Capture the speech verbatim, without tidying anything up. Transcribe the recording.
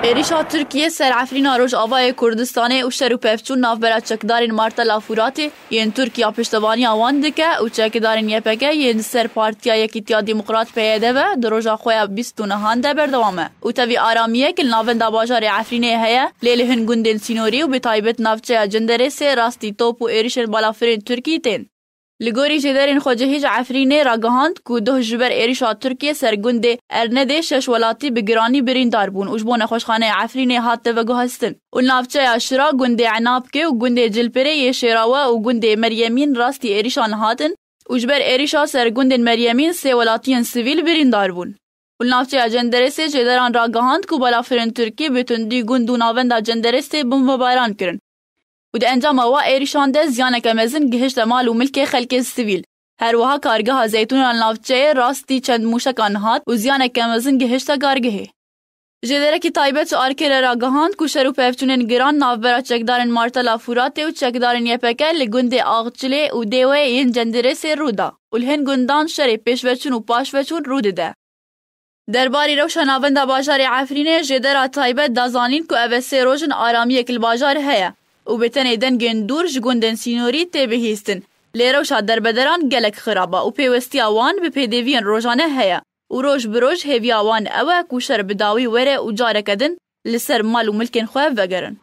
Êrişa Tirkiyê ser Efrîna Rojavayê Kurdistanê û şer û pevçûn navbera çekdarên Martela Furatê yên Tirkiya piştevaniya wan dike û çekdarên Y P G yên ser Partiya Yekîtiya Demokrat P Y D ve di roja xwe ya bîst û nehan de berdewam e û tevî aramiyek li navenda bajarê Efrînê heye, lê li hin gundên sînorî û bi taybet navçeya Cenderêsê rastî top û êrişên balafirên Tirkî tên. Li gorî jêderên xwecihî ji Efrînê ragihand ku doh ji ber êrişa Tirkiyê ser gundê Ernedê şeş welatî bi giranî birîndar bûn û ji bo nexweşxaneya Efrînê hate veguhestin û navçeya Şira, gundê Enabkê û gundê Cilpirê yê Şêrawe û gundê Meryemîn rastî êrişan hatin û ji ber êrişa ser gundên Meryemîn sê welatiyên sivîl birîndar bûn. Û li navçeya Cenderêsê jêderan ragihand ku balafirên Tirkî bi tundî gund û navenda Cenderêsê bombebaran kirin û di encama wa êrişan de ziyaneke mezin gihişte mal û milkê xelkê sivîl. Her wiha kargeha Zeytûna li navçeyê rastî çend mûşekan hat û ziyaneke mezin gihişte kargehê. Jêderekî taybet ji Arkê re ragihand ku şer û pevçûnên giran navbera çekdarên Martela Furatê û çekdarên Y P G li gundê Axçilê û Dêweyê yên Cenderêsê rû da û li hin gundan şerê pêşveçûn û paşveçûn rû dide. Derbarî rewşa navenda bajarê Efrînê jêdera taybet da zanîn ku ev e sê roj in aramiyek li bajar heye û bi tenê dengên dûr ji gundên sînorî tê bihîstin. Lê rewşa derbederan gelek xirab e û pêwestiya wan bi pêdiviyên rojane heye û roj bi roj hêviya wan ew e ku şer bi dawî were û careke din li ser mal û milkên xwe vegerin.